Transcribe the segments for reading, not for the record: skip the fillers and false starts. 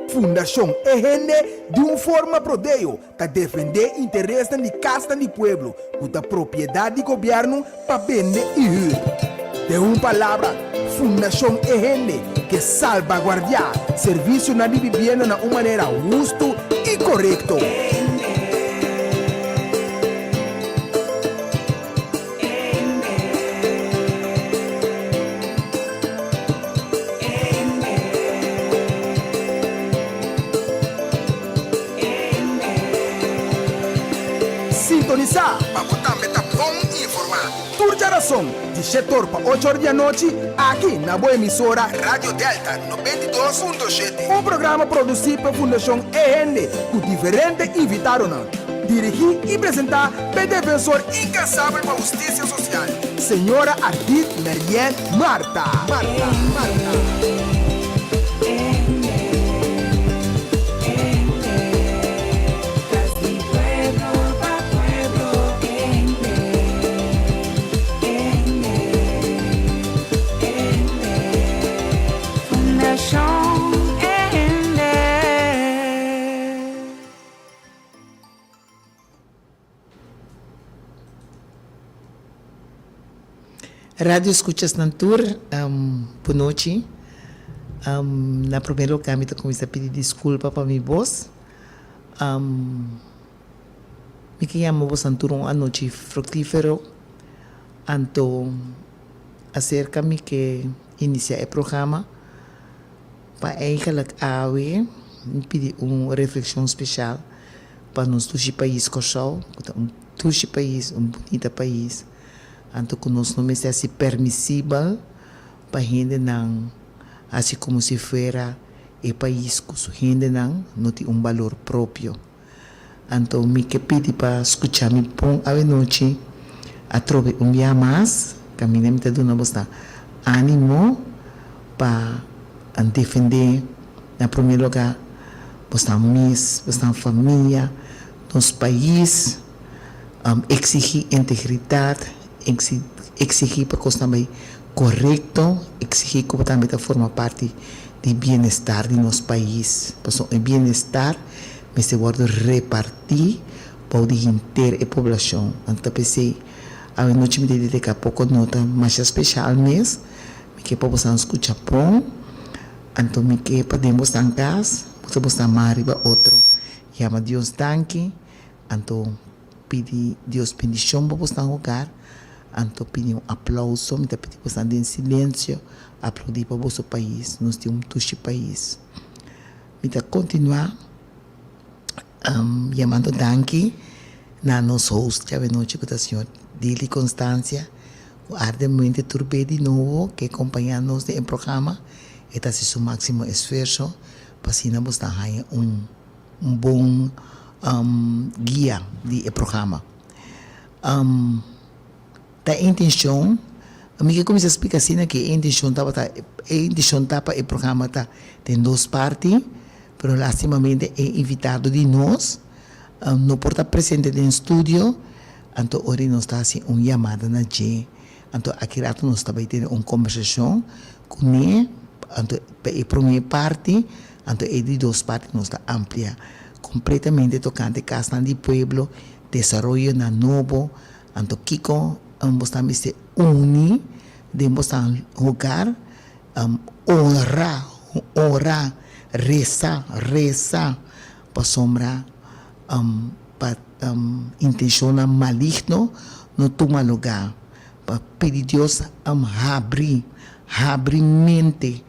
Fundashon E Hende di un forma prodeo ta defendé interesnan di kasnan di pueblo ku ta propiedat di gobièrnu pa bende i hür. Den un palabra, Fundashon E Hende ke salbaguardiá servisionan di bibienda na un manera hustu i korekto. Sintonisá pa bo tambe ta bon informá. Tur djarason di shetor pa ocho or di anochi aki na bo emisora Radio Delta 92.7. Un programa produsí pa Fundashon E Hende ku diferente invitadonan. Dirigí i presentá p'e defensor inkansabel pa hustisia sosial, señora Ardith Marianne Martha. Martha. Martha. Radio escuchasnan tur bon nochi. Na prome lugar mi ta cuminsa pidi disculpa pa mi bos. Mi ke yama bosan tur un anochi fructifero. Anto acerca mi ke inicia e programa. Pa eigenlijk awe mi pidi un reflexion special pa nos dushi pais Kòrsou, ku ta un dushi pais, un bunita pais, anto ku nos no mester hasi permisibel pa hendenan hasi komo si fuera e pais ku su hendenan no tin un balor propio. Anto mi ke pidi pa skucha mi bon awenochi atrobe un bia mas, kaminda mi ta duna bosnan animo pa defende na prome luga bosnan mes, bosnan famia, nos pais, eksigi integridat, eksigi pa kosnan bai korekto, eksigi ku bo tambe ta forma parti di bienestar di nos pais, pasobra e bienestar mester wòrdu repartí bou di henter e poblashon. Anto ta p'esei awe nochi mi ta dediká poko nota masha speshal mes. Mi ke pa bosan skucha bon. Anto mi ke pa den bosan kas boso bosan man riba otro. Yama Dios danki. Anto pidi Dios bendishon pa bosan hogar. Anto pidi un aplouso. Mi ta pidi bosan den silensio aplaudí pa boso pais. Nos tin un dushi pais. Mi ta kontinuá yamando danki na nos host djawe-nochi ku ta señor Dili Constancia ku ardemente tur be di nobo ke kompañá nos den e programa. E ta hasi su máksimo esfuerso pa asina bos ta haña un bon guia di e programa. Ta e intencion, mi ke cuminsa splica asina ke e intencion tabata, e intencion ta pa e programa ta den dos parti, pero lastimamente e invitado di nos no por ta presente den studio, anto ora nos ta haci un yamada na dje, anto aki rato nos ta bay tene un combersacion cune, anto pa e prome parti, anto e di dos parti nos ta amplia completamente tocante casnan di pueblo, desaroyonan nobo, Anto kiko bos ta mester uni den bosan hogar? Ora, ora, resa, resa, pasobra pa intenshonnan maligno no tuma lugar. Pa pidi Dios habri, habri mente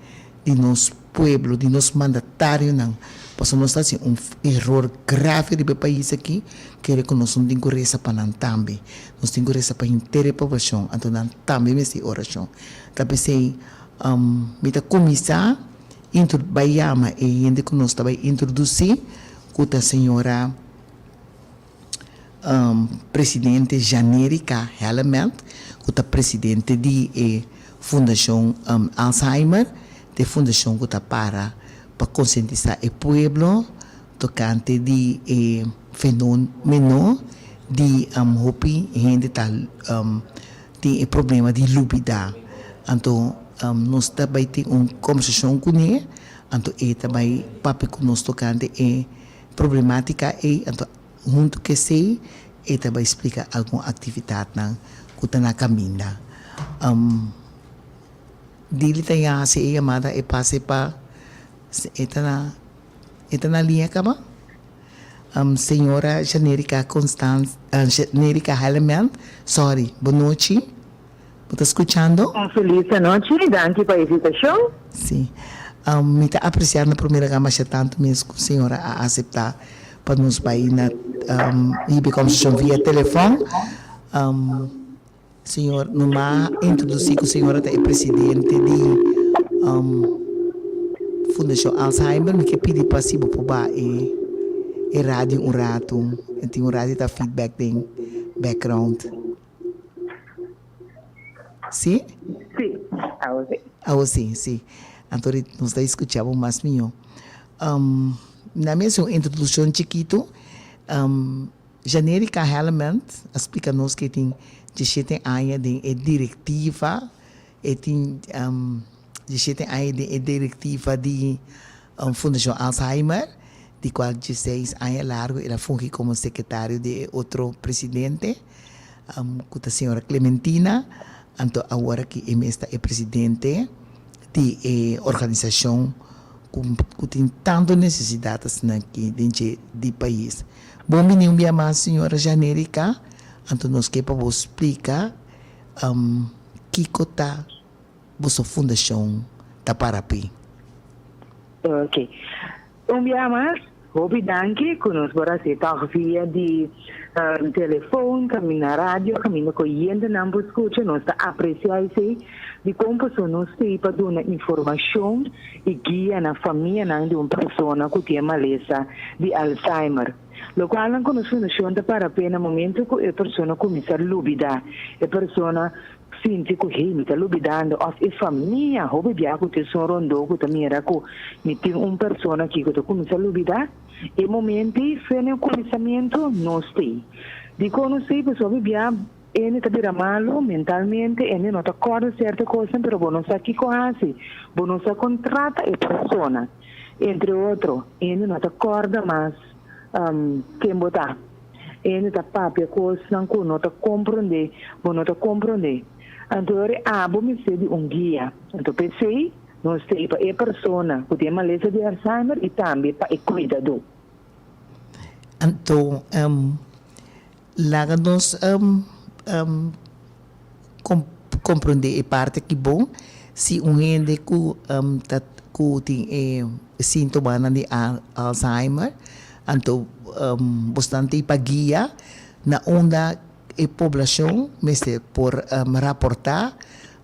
di nos pueblo, di nos mandatarionan, pasobra nos ta haci un eror grave riba e pais aki, kere cu nos no tin cu reza pa nan tambe, nos tin cu reza pa henter e poblacion, anto nan tambe mester oracion. Ta p'esey mi ta cuminsa bay yama e hende cu nos ta bay introduci, cu ta señora. Presidente Janerica Hellemelt, ku ta presidente di e Fundashon Alzheimer, ta e fundashon ku ta para pa konsientisá e pueblo tokante di e fenomeno di hopi hende ta tin e problema di lubidá. Anto nos ta bai tin un kombersashon kuné. Anto e ta bai papia ku nos tokante e problematika ei, anto huntu ku esei e ta bai splika algun aktividatnan ku ta na kaminda. Dili ta hasi e yamada e pase pa e ta na e ta na liña kaba? Señora Janerica Constans Janerica Hellemand, sorry, bonochi. Bo ta skuchando? Un felis anochi, danki pa invitashon. Sí. Mi ta apresiá na promé lugá masha tantu mes ku señora a aseptá pa nos bai na hiba e kòmbersashon via telefòn. Señor, no m'a introdusí ku señora ta e presidente di Fundashon Alzheimer. Mi ke pidi pa si bo por baha e e radio un ratu. E tin un radio ta feedback den background. Sí? Sí, awo sí. Awo sí, sí. Anto nos ta escucha bo mas mihó. Na mi hasi un introduccion chikitu. Janerica Helmond a splika nos ku e tin diesshete aña den e direktiva, e tin diesshete aña den e direktiva di Fundashon Alzheimer, di kual diesseis aña largu el a fungi komo sekretario di e otro presidente, ku ta señora Clementina. Anto awor aki e mes ta e presidente di e organisashon ku tin tantu nesesidat asina aki den dje di pais. Bon bini un bia mas señora Janerica, anto nos ke pa bo splika kiko ta boso fundashon ta para p'e. Ok. Un bia mas, hopi danki ku nos por hasi tòg via di telefon, kaminda radio, kaminda ku oyentenan por skucha. Nos ta apresiá esei. Dikon? Pasobra nos t'ei pa duna informashon i guia na famianan di un persona ku tin e malesa di Alzheimer. Lokualnan ku nos fundashon ta para p'e na momento ku e persona kuminsá lubidá, e persona sinti ku hey mi ta lubidando òf e famia hopi bia ku ta esun rondó ku ta mira ku mi tin un persona aki ku ta kuminsá lubidá, e momento ei fe na e kuminsamentu nos t'ei. Dikon nos t'ei? Pasobra hopi bia Ene ta bira malu mentalmente, ene no ta kòrda sierto kosnan, pero bo no sa kiko hasi, bo no sa kon trata e persona. Entre otro, ene no ta kòrda mas ken bo ta. Ene ta papia kosnan ku no ta komprondé, bo no ta komprondé. Anto ora abo mester di un guia. Anto p'esei nos ta ei pa e persona ku tin e malesa di Alzheimer i tambe pa e kuidadó. Anto Laga nos komprondé e parti aki bon, si un hende ku ta ku tin e síntomanan di Alzheimer, anto bosnan tin pa guia na unda e poblashon mester por raportá,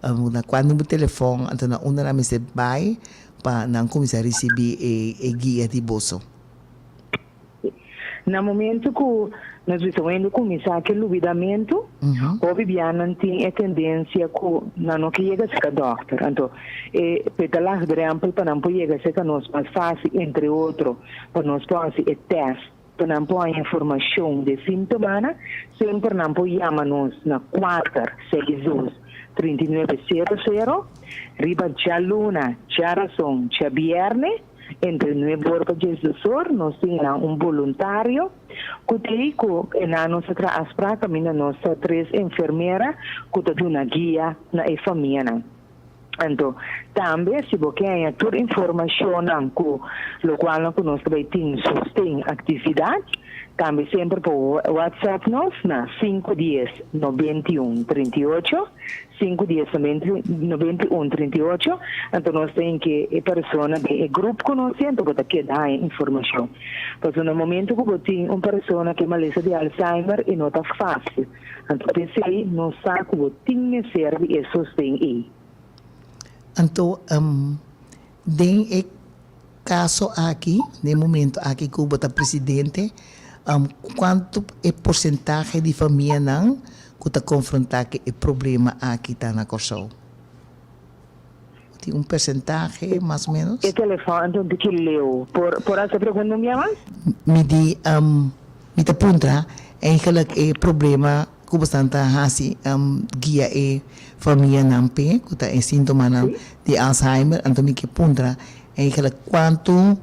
na kua number telefòn, anto na unda nan mester bai pa nan kuminsá risibí e guia di boso. Na momento ku nos bisa un hende kuminsá ku e lubidamentu, hopi bianan tin e tendensia ku nan no ke yega serka dòkter. Anto, e p'e ta lagdrèmpel pa nan por yega serka nos mas fásil, entre otro, pa nos por hasi e tèst, pa nan por haña informashon di e síntomanan, semper nan por yama nos na kuater, seis, dos, 39, sero, sero, riba djaluna, djarason, djabièrnè. Entre nuebe or pa diesdos or nos tin nan un boluntario cu t'ey cu e nan nos ta traha afspraak caminda nos ta tres enfermera cu ta duna guia na e famianan. Anto tambe si bo ke haña tur informacionnan cu locualnan cu nos ta bay tin sosten actividad tambe semper por whatsapp nos na sinku dies 91 38. Sinku dies 91 38, anto nos ta ke e persona den e grup ku nos tin, anto bo ta keda haña informashon. Pasobra na momento ku bo tin un persona ku e malesa di Alzheimer e no ta fásil. Anto p'esei nos sa ku bo tin mester di e sosten ei. Anto den e kaso aki, den e momento aki ku bo ta presidente, kuantu e porsentahe di famianan ku ta konfrontá ku e problema aki ta na Kòrsou? Bo tin un persentahe mas o ménos? E telefòn anto di ki leu? Por por hasi e pregunta un bia mas? Mi di, mi ta puntra eigenlijk e problema ku bosan ta hasi guia e famianan p'e ku ta e síntomanan di Alzheimer, anto mi ke puntra. Eigenlijk kuantu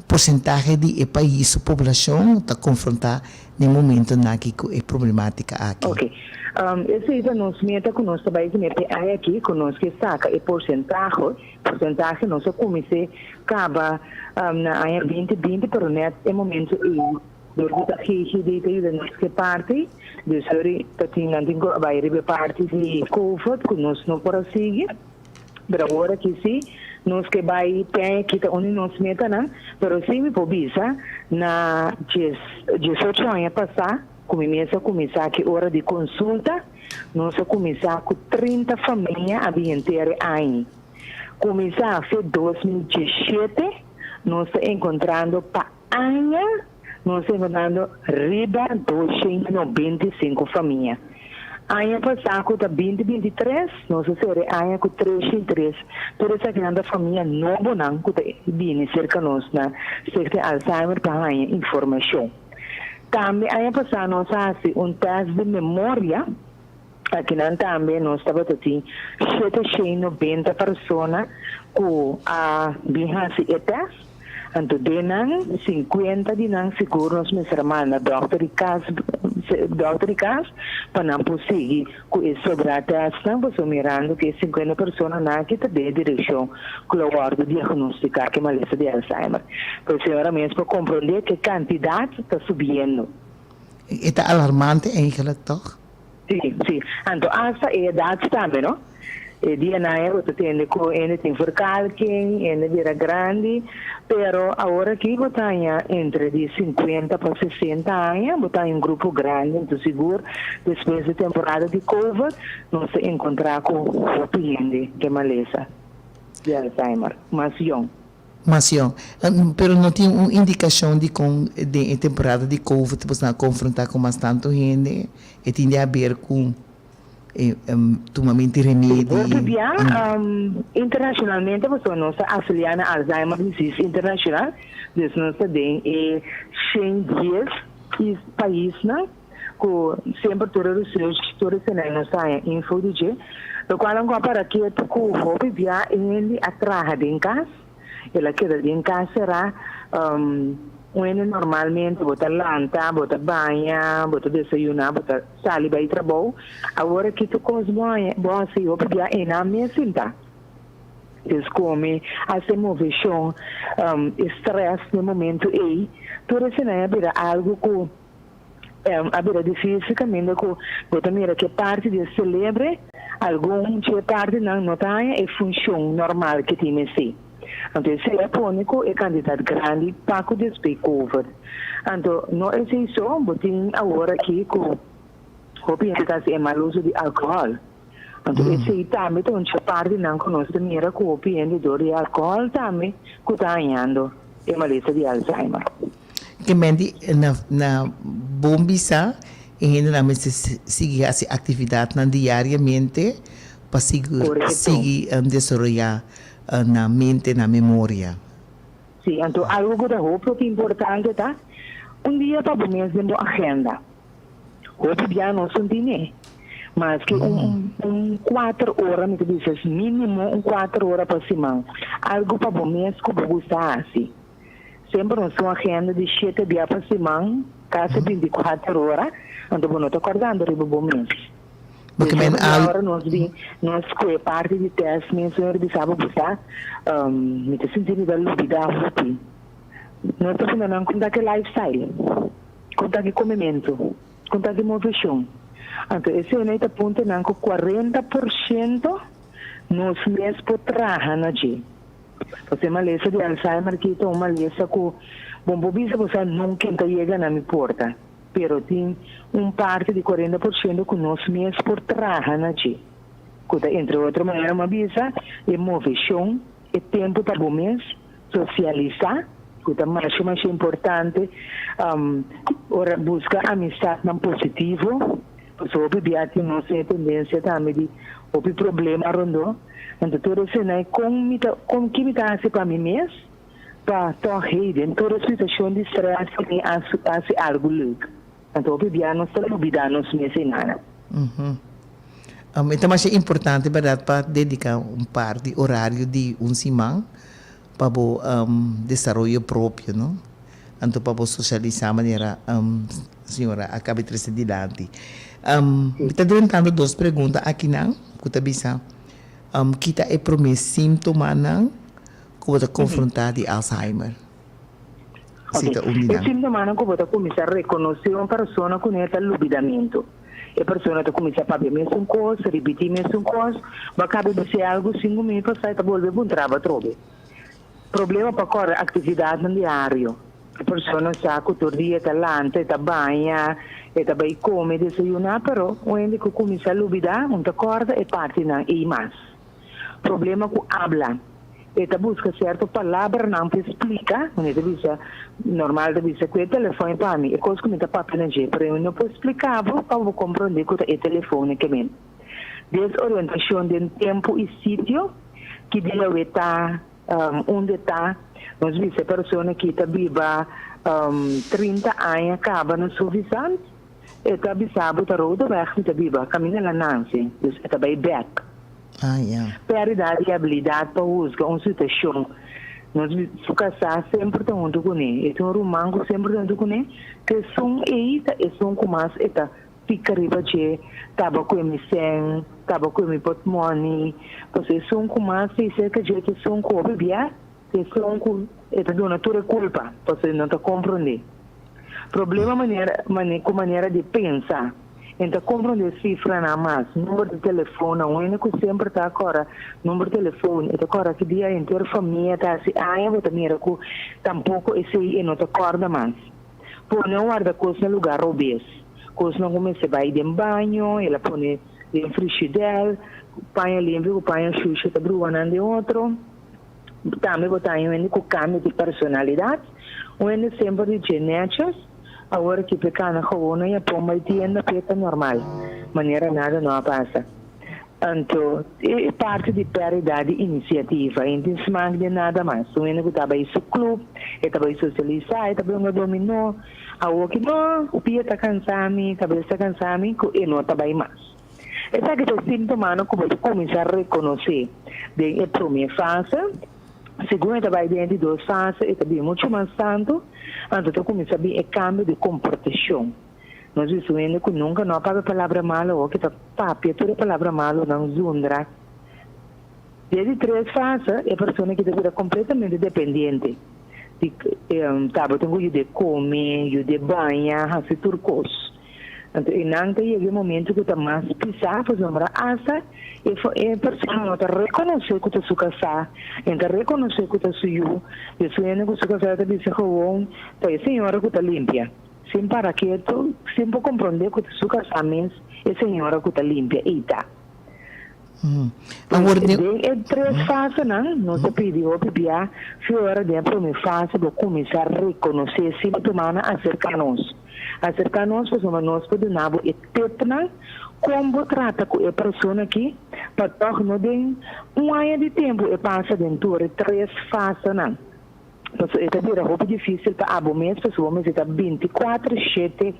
porsentahe di e pais su poblashon ta konfrontá na e momentonan aki ku e problematika aki? Oke. Esei ta nos meta ku nos ta bai kuné p'e aña aki, ku nos ke saka e porsentahe, porsentahe nos a kumins'é kaba na aña 2020, pero nèt e momento ei dor ku ta GGD ta yuda nos ku e parti, dus sorry ta tin nan tin ku a bai riba e parti di covid ku nos no por a sigui. Pero awor aki si nos ke bai te kita un di nos metanan, pero si mi por bisa na 18 aña pasá ku mi mes a kuminsá ki ora di konsulta, nos a kuminsá ku 30 famia a bin henter e aña. Kuminsá fe 2017 nos ta enkontrando pa aña nos ta enkontrando riba 295 famia. Aña pasá ku ta 2023 nos a sera e aña ku 303, tur esakinan ta famia nobonan ku ta bini serka nos na Stichting Alzheimer pa haña informashon. Tambe aña pasá nos a hasi un tèst di memoria, akinan tambe nos tabata tin 790 persona ku a bin hasi e tèst. Anto den nan 50 di nan sigur nos mester a manda dòkter di kas dòkter di kas pa nan por sigui ku e sobrá tèstnan pasobra mirando ku e 50 personanan aki ta den e direkshon ku lo wòrdu diagnostiká ku e malesa di Alzheimer. Pues señora mes por komprondé ku e kantidat ta subiendo. E ta alarmante eigenlijk tòg? Sí, sí. Anto asta e edat tambe, no? E dianan ei bo ta tende ku hende tin verkalking, hende bira grandi, pero awor aki bo ta haña entre di 50 pa 60 aña, bo ta haña un grupo grandi, anto sigur despues di temporada di covid nos ta enkontrá ku hopi hende ke malesa di Alzheimer, mas yòn. Mas yo. Pero no tin un indicacion di con den e temporada di covid boso a confronta cu mas tanto hende? E tin di haber cu e tumamento di remedi? Hopi bia internacionalmente pasobra nos ta afilia na Alzheimer Disease International, dus nos ta den e 110 paisnan cu semper tur e research, tur e esnan nos ta haña info di dje, locual nan cu a para ketu cu hopi bia e hende a traha den cas, el a keda den cas sera, un hende normalmente bo ta lanta, bo ta baña, bo ta desayuna, bo ta sali bay trabou, awor aki tur cos bo haña, bo haci hopi bia e nan mes sinta. Es come, haci movecion, e stress na e momento ey, tur esnan a bira algo cu. A bira difícil caminda cu bo ta mira cu e parti di e celebre, algun dje partinan no ta haña e funcion normal cu tin mester. Anto esey a pone cu e cantidad grandi pa cu despues covid. Anto no esey so, bo tin awor aki cu hopi hende ta haci e mal uso di alcohol. Anto esey tambe ta un dje partinan cu nos ta mira cu hopi hende door di e alcohol tambe cu ta hañando e malesa di Alzheimer. Ke men di na na bon bisa e hendenan mester sigui hasi aktividatnan diariamente pa sigui sigui desaroyá nan mente, nan memoria. Sí, anto algu ku ta hopi hopi importante ta un dia pa bo mes den bo agenda. Hopi bia nos un tine maske un un kuater ora mi ta bisa es minimo un kuater ora pa siman algu pa bo mes ku bo gusta hasi. Semper nos tin un agenda di shete bia pa siman, kasi 24 ora, anto bo no ta kordando riba bo mes. Bo ke men al. Ora nos bin, nos koe parti di test mes, señor bisa bo, bo sa, mi ta sinti mi ta lubida hopi. Nos ta pone nan kon ta ki lifestyle, kon ta ki komementu, kon ta ki moveshon. Anto esei ta punta nan ku 40% nos mes por traha na dje. Pasobra e malesa di Alzheimer ki ta un malesa ku bon por bisa ku sa nunka ta yega na mi porta, pero tin un parti di 40% ku nos mes por traha na dje, ku ta entre otro manera mi a bisa e moveshon, e tempu pa bo mes sosialisá, ku ta masha masha importante, ora buska amistatnan positivo, pasobra hopi bia tin nos e tendensia tambe di hopi problema rondó. Anto tur esena e kon mi ta kon ki mi ta hasi pa mi mes pa tòg hey den tur e situashon di strès ku mi a hasi algu leuk. Anto hopi bia nos ta lubidá nos mes einan. E ta masha importante bèrdat pa dediká un par di orario di un siman. pa bo desaroyo propio, no? Anto pa bo sosialisá manera señora a kaba di trese dilanti. Mi ta drentando dos pregunta akinan ku ta bisa, Ki ta e promé síntomanan ku bo ta konfrontá di Alzheimer? Si ta un di E nan. síntomanan ku bo ta kuminsá rekonosé un persona kuné ta lubidamentu. E persona ta kuminsá papia mesun kos, ripití mesun kos, bo a kaba di bis'é algu sinku minüt pasá e ta bolbe puntra bo atrobe. Problema pa kòrda aktividatnan diario. E persona sa ku tur dia e ta lanta, e ta baña, e ta bai kome, desayuná, pero un hende ku kuminsá lubidá un ta kòrda e partinan ei mas. Problema ku abla. E ta buska sierto palabranan pa e splika, un e ta bisa, normal ta bisa ku e telefòn e pa mi, e kos ku mi ta papia na dje, pero mi no por splika bo pa bo komprondé ku ta e telefòn e ke men. Desorientashon den tempu i sitio, ki dia we ta, unda e ta. Nos bisa e persona ki ta biba 30 aña kaba na Suffisant, e ta bisa bo ta Rodeweg mi ta biba, kaminda la nanse, dus e ta bai bèk. Ah, ya. Pèrdida di abilidat pa husga un situashon. Nos su kasá semper ta huntu kuné, e tin un ruman ku semper ta huntu kuné, ku esun ei ta esun ku mas e ta Pika riba dje, taba ku e mi sèn, taba ku e mi pòtmòni, pasobra esun ku mas ta serka dje ta esun ku hopi bia, ta esun ku e ta duna tur e kulpa, pasobra e no ta komprondé. Problema manera mane ku manera di pensa, e no ta komprondé sifranan mas, number di telefon, un hende ku semper ta kòrda number di telefon, e ta kòrda ki dia henter famia ta hasi aña, bo ta mira ku tampoko esei e no ta kòrda mas. Pone un warda kos na lugá robes. Kosnan ku mester bai den baño, el a pone den frishidèl, paña limpio ku paña shusho ta brua nan den otro. Tambe bo ta haña un hende ku kambio di personalidat. Un hende semper di dje nètjes, awor aki p'e kana gewoon na Japon bai tienda p'e ta normal, manera nada no a pasa. Anto, e parti di pèrdida di inisiativa, e no tin smak den nada mas. Un hende ku ta bai su klup, e ta bai sosialisá, e ta bai hunga dominó. Awor ki no, pia ta kansa mi, kabes ta kansa mi, ku e no ta bai mas. Esaki ta e síntomanan ku bo ta kuminsá rekonosé den e promé fase. Segun e ta bai den e di dos fase, e ta bin muchu mas tantu, anto ta kuminsá bin e kambio di komportashon. Nos bisa un hende ku nunka no a papia palabra malu awor ke ta papia tur e palabra malunan zundra. Den di tres fase e persona ki ta bira kompletamente dependiente di tabatin ku yud'é kome, yud'é baña, hasi tur kos. Anto einan ta yega e momento ku ta mas pisá pasobra asta e e persona no ta rekonosé ku ta su kasá, e no ta rekonosé ku ta su yu, i esun hende ku su kasá ta bisa gewoon ta e señora ku ta limpia. Sin para ketu, sin por comprende cu ta su casa mes e señora cu ta limpia ey ta. Awor Pues den e tres fasenan nos ta pidi hopi bia fi ora den e prome fase bo cuminsa reconoce sintomanan acerca nos. Acerca nos pasobra nos por duna bo e tipnan con bo trata cu e persona aki pa tog no den un aña di tempo e pasa den tur e tres fasenan. Pasobra e ta bira hopi difísil pa abo mes, pasobra bo mester ta bintikuater shete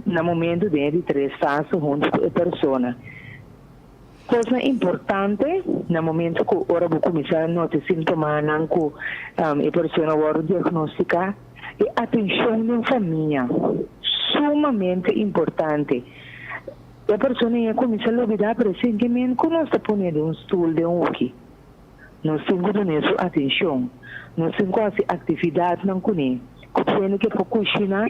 na momentu den e di tres fase huntu ku e persona. Kosnan importante na momentu ku ora bo kuminsá nota sintomanan ku e persona wòrdu diagnostiká, e atenshon den famia sumamente importante. E persona ei a kuminsá lubidá pero e sentiment ku nos ta pone den un stul den un hoki. Nos tin ku dun'é su atenshon. Nos tin ku hasi aktividatnan kuné. Ku hende ke por kushiná,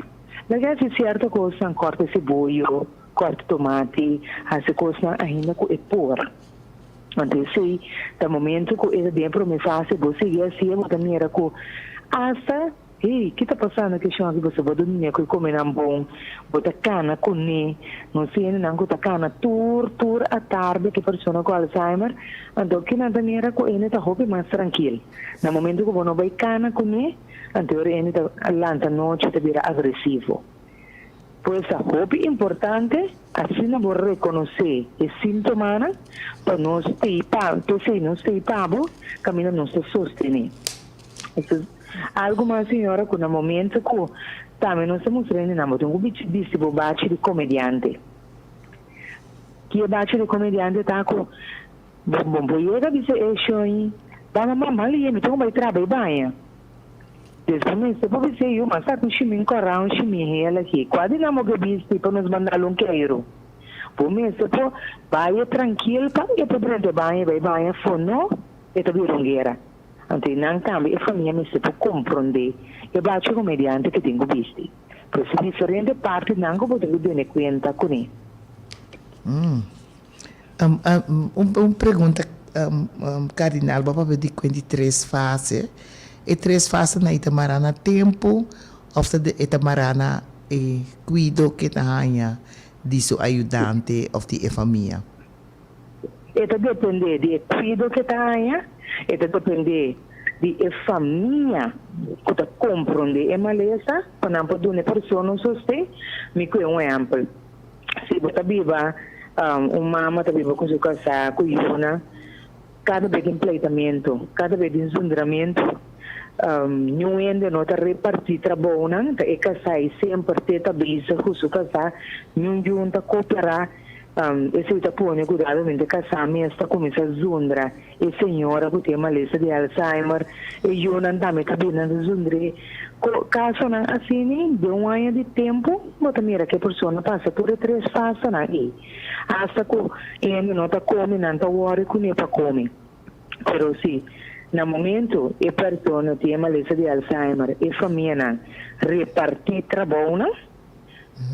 laga hasi sierto kosnan, kòrta seboyo, kòrta tomati, hasi kosnan ainda ku e por. Anto esei ta momento ku e ta den e promé fase, bo sigui hasié, bo ta mira ku asta. Hey, ki ta pasando ku e shon aki? Pasobra bo ta dunia ku e kome nan bon, bo ta kana kuné. Nos tin hendenan ku ta kana tur tur atardi ku e persona ku Alzheimer, anto kinan ta mira ku hende ta hopi mas trankil. Na momento ku bo no bai kana kuné, anto ora hende ta lanta nochi ta bira agresivo. Pues ta hopi importante asina bo rekonosé e síntomanan pa nos tei pa, p'esei nos tei pa bo kaminda nos ta sostené. Algu mas señora ku na momento ku tambe nos ta mustra hende nan bo tin ku bisti bo bachi di komediante. Ki e bachi di komediante ta ku bo bo por yega bisa e shon. Baba mama lia mi tin ku bai traha bai baña. Despues mester por bis'é yu mas sa ku shimin kòrá un shimin hel aki. Kua di nan bo ke bisti pa nos mandal un keiru? Bo mester por bai trankil pa e por drenta e baña i bai baña afó no e ta bira un guera. Anto i nan tambe e famia mester por komprondé e bachi komediante ke tin ku bisti. Pero si diferente partinan ku bo tin ku tene kuenta kuné. Un pregunta Cardinal, bo a papia di kuen di tres fase. E tres fasenan ei ta mará na tempu òf ta e ta mará na e kuido ke ta haña di su ayudante òf di e famia? E ta dependé di e kuido ke ta haña, e ta dependé di e famia ku ta komprondé e malesa pa nan por duna e persona un sosten. Mi kue un ehèmpel. Si bo ta biba, un mama ta biba ku su kasá, ku yunan, kada bes tin pleitamentu, kada bes tin zundramentu, niun hende no ta repartí trabounan, ta e kasá ei semper te ta bezig ku su kasá, niun yun ta kooperá, esei ta pone ku dado-mente e kasá mes ta kuminsá zundra e señora ku tin e malesa di Alzheimer, e yunan tambe ta bira nan ta zundr'é. Ku kasonan asini, den un aña di tempu bo ta mira ku e persona pasa tur e tres fasenan ei. Asta ku e hende no ta kome, nan ta wòri kuné pa kome. Pero si na momentu e persona tin e malesa di Alzheimer, e famianan repartí trabounan.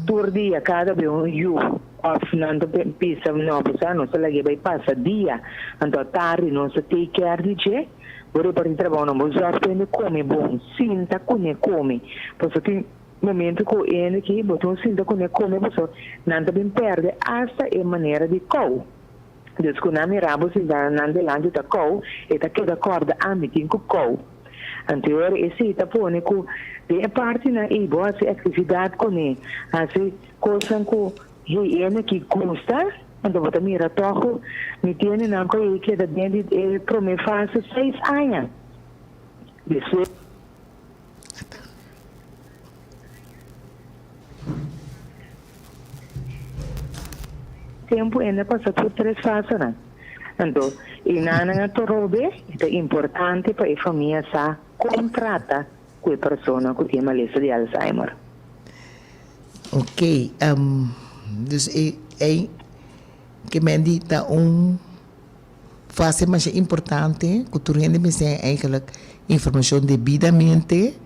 Tur dia kada be un yu of nan ta bisa no bo sa nos ta lag'e bai pasa dia anto atardi nos ta take care di dje bo reparti trabou nan bo zorg pa hende come bon sinta cune come pasobra tin momento cu hende ki bo tin sinta cune come pasobra nan ta bin perde hasta e manera di kou dus cu nan mira bo sinta nan delanti ta kou e ta keda corda ami tin cu kou. Anto ora esei ta pone ku den e partinan ei bo hasi aktividat kuné, hasi kosnan ku hey ene ki gusta, anto bo ta mira tòg ku mi tiendenan ku ei keda den di e promé fase seis aña. Despues. Tempu ene pasa tur tres fasenan. Anto, e nannan a torobe, e ta importante pa e famia sa kon trata ku e persona ku tin e malesa di Alzheimer. Ok, dus e ei ke men di ta un fase masha importante ku tur hende mester eigenlijk informashon debidamente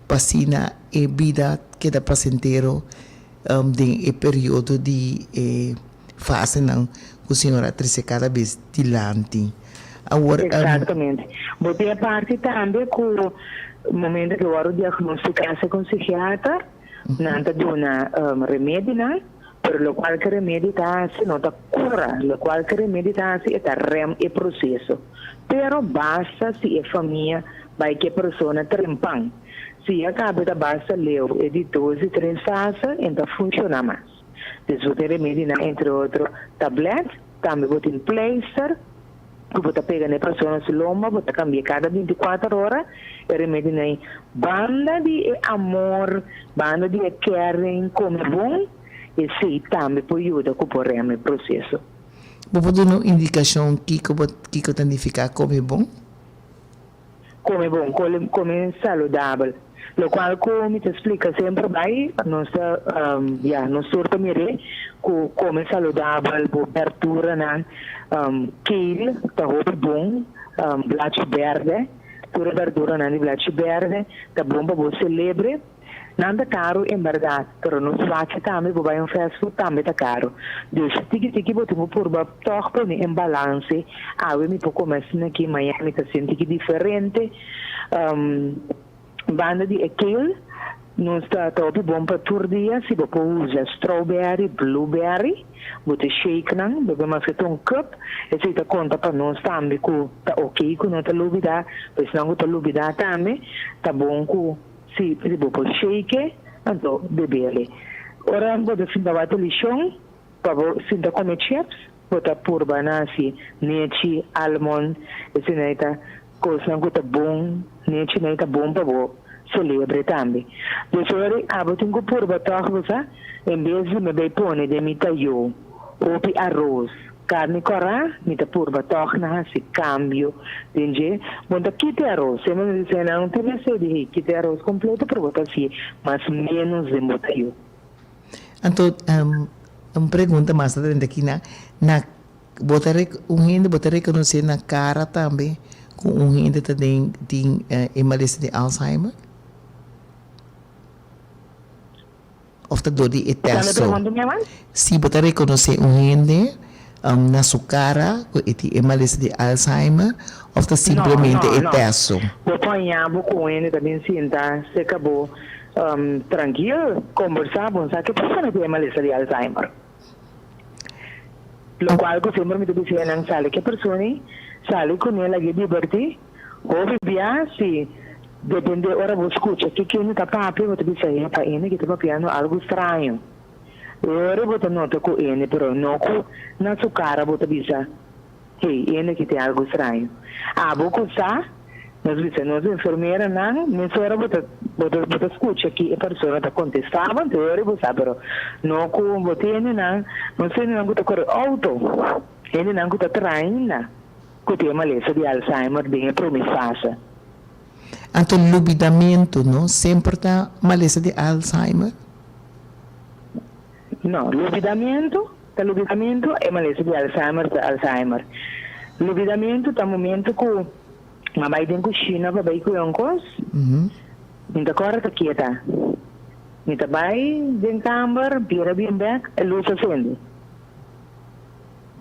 pa asina e bida keda pasentero den e periodo di e fasenan ku Señor a trese kada bes dilanti. Awor. Exactamente. Bo tin e parti tambe ku momento ke wòrdu diagnostiká segun psikiater, nan ta duna remedinan, pero lokual ke remedi ta hasi no ta kura, lokual ke remedi ta hasi e ta rèm e proseso. Pero basta si e famia bai ke persona trempan. Si ya kabe ta basta leu e di dos i tres fase en ta funshoná mas. Des bo tin remedinan entre otro tablet, tambe bo tin pleister ku bo ta pega na e persona su lomba, bo ta kambi'é kada binti kuater ora e remedinan ei. Banda di e amor, banda di e caring, kome bon, esei tambe por yuda ku por rema e proseso. Bo por duna un indikashon kiko bo kiko ta nifiká kome bon? Come bon, come saludabel. Locual cu mi ta splica semper bay, nos ta, ya, nos tur ta mir'é cu come saludabel, bo berduranan, kale ta hopi bon, blachi berde, tur e berduranan di blachi berde ta bon pa bo celebre. Nan ta caro en berdad, pero nos wak tambe bo bay un fast food tambe ta caro. Dus tiki tiki bo tin cu purba tog pone en balance, awe mi por come asina aki, mañana mi ta sinti ki diferente. Banda di e kale, nos ta ta hopi bon pa tur dia si bo por usa strawberry, blueberry, bo ta shake nan, bebe maske ta un cup, esey ta conta pa nos tambe cu ta ok cu no ta lubida, pa esnan cu ta lubida tambe ta bon cu. Si, si bo por shake, anto bebele. Ora bo ta sinta wak televishon, pa bo sinta kome chips, bo ta purba na hasi nechi, almond, esei ta kosnan ku ta bon, nechi nan ta bon pa bo selebre tambe. Dus ora abo tin ku purba tòg bo sa, en bes di mi bai pone den mi tayó hopi aros. Karni kòrá, mi ta purba tòg na hasi kambio den dje. Bo ta kita e aros. Semper mi ta bisa nan, tin mester di hey, kita e aros kompleto, pero bo ta hasié mas ménos den bo tayo. Anto, un pregunta mas ta drenta aki na, na bo ta un hende bo ta rekonosé na kara tambe ku un hende ta den tin e malesa di Alzheimer? Of ta dor di e tèst so? Si bo ta rekonosé un hende na su kara ku e tin e malesa di Alzheimer of ta simplemente e tèst so? No, no. Bo paña bo ku un hende ta bin sinta serka bo trankil, kombersá, bo no sa ke persona tin e malesa di Alzheimer. Lokual ku semper mi ta bisa nan sali ku e persona ei, sali kuné lag'é dibertí. Hopi bia si depende ora bo scucha ki kende ta papia bo ta bisa epa ene ki ta papiando algo straño. E ora bo ta nota cu ene pero no cu na su cara bo ta bisa hey ene ki tin algo straño. Abo cu sa nos bisa nos enfermeranan mesora bo ta bo ta bo ta scucha ki e persona ta contesta bo anto e ora bo sa pero no cu bo tene nan nos tene nan cu ta core auto hendenan cu ta traina. Ku tin e malesa di Alzheimer den e prome fase. Anto lubidamentu no semper ta malesa di Alzheimer? No, lubidamentu ta lubidamentu, e malesa di Alzheimer ta Alzheimer. Lubidamentu ta momentu ku m'a bai den kushina pa bai kuya un kos, mi ta kòrda ta kieta. Mi ta bai den kamber, bira bien bèk, e lus a sende.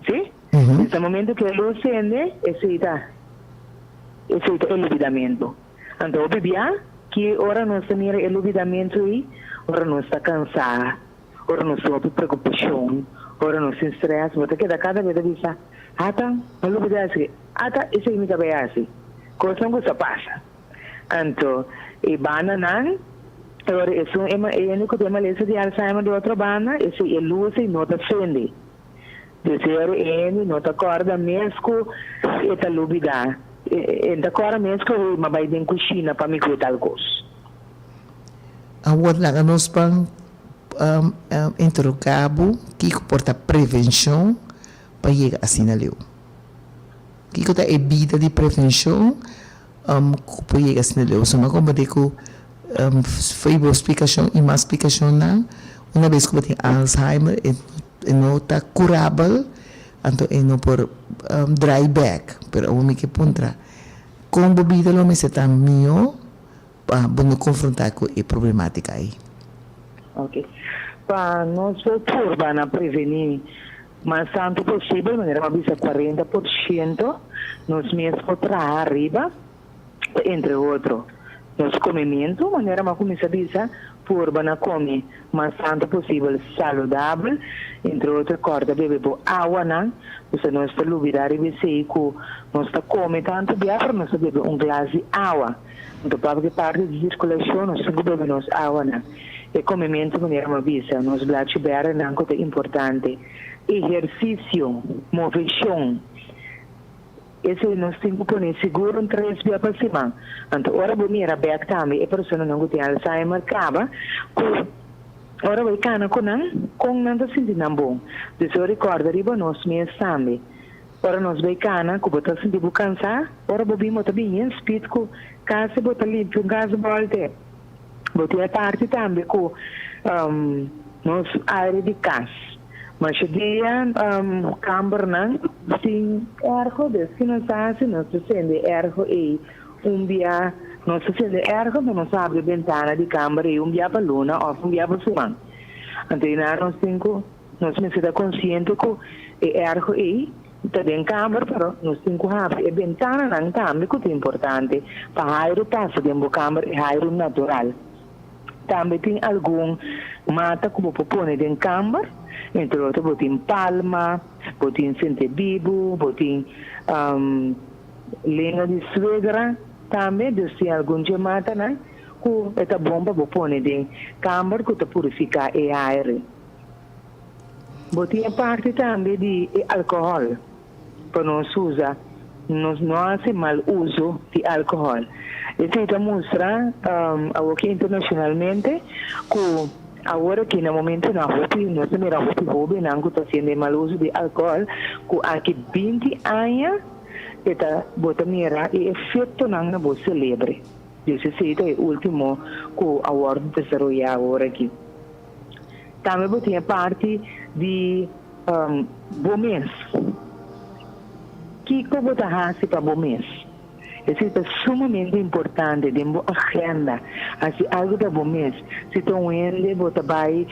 Sí? Esta momento ku e lus sende, esei ta, esei ta e lubidamentu. Anto hopi bia ki ora nos ta mira e lubidamentu ei? Ora nos ta kansá, ora nos tin hopi preokupashon, ora nos tin strès, bo ta keda kada bes ta bisa, Ata, mi lubidá esei, ata, esei mi ta bai hasi. Kosnan ku sa pasa. Anto e bandanan, e ora esun e hende ku tin e malesa di Alzheimer di otro banda, esei e lus ei no ta sende. Deseer e hende no ta kòrda mes ku e ta lubidá. E ta kòrda mes ku hey, m'a bai den kushina pa mi kue tal kos. Awor laga nos ban interogá bo kiko por ta prevenshon pa yega asina leu. Kiko ta e bida di prevenshon ku por yega asina leu? So mi a komprendé ku Fo'i bo splikashon i mas splikashonnan, una bes ku bo tin Alzheimer e no ta kurabel, anto e no por drai bèk. Pero awor mi ke puntra, kon bo bida lo mester ta mihó pa bo no konfrontá ku e problematika ei? Oke. Pa nos por purba na prevení mas tantu posibel, manera bo a bisa 40%, nos mes por traha ariba. Entre otro, nos komementu, manera mi a kuminsá bisa, purba na kome mas tantu posibel saludabel, entre otro kòrda bebe bo awanan, pasobra nos ta lubidá riba esei ku nos ta kome tantu bia pero nos ta bebe un glas di awa. Anto papia parti di sirkulashon nos tin ku bebe nos awanan. E komementu manera mi a bisa, nos blachi bèrdenan ku ta importante, ehersisio, moveshon. Esei nos tin ku pone sigur un tres bia pa siman. Anto ora bo mira bek tambe e personanan ku tin Alzheimer kaba ku ora bo e kana ku nan, kon nan ta sinti nan bon. Dus yo rekòrda riba nos mes tambe. Ora nos bai kana ku bo ta sinti bo kansá, ora bo bin bo ta bin yen spit ku kasi bo ta limpia un kas bòlte. Bo tin e parti tambe ku nos aire di kas. Masha dia kambernan sin ergo, des ki nos ta hasi nos ta sende ergo ei un bia, nos ta sende ergo anto nos ta habri bentana di kamber ei un bia pa luna òf un bia pa siman. Anto einan nos tin ku nos mester ta konsiente ku e ergo ei ta den kamber pero nos tin ku habri e bentananan tambe ku ta importante pa hairu pasa den bo kamber e hairu natural. Tambe tin algun mata ku bo por pone den kamber, entre otro bo tin palma, bo tin sentebibu, bo tin lenga di suegra tambe, dus tin algun dje matanan ku e ta bon pa bo pone den kamber ku ta purifiká e aire. Bo tin e parti tambe di e alkohòl. Pa nos usa, nos no hasi mal uso di alcohol. Esei ta mustra awoki internacionalmente cu. Awor aki na momentonan hopi nos ta mira hopi hobennan ku ta hasiendo e mal uso di alkohòl ku aki binti aña e ta bo ta mira e efektonan na bo selebre. Dus esei ta e ultimo ku a wòrdu desaroyá awor aki. Tambe bo tin e parti di bo mes. Kiko bo ta hasi pa bo mes? Esei ta sumamente importante den bo agenda. Hasi algu pa bo mes. Si ta un hende bo ta bai,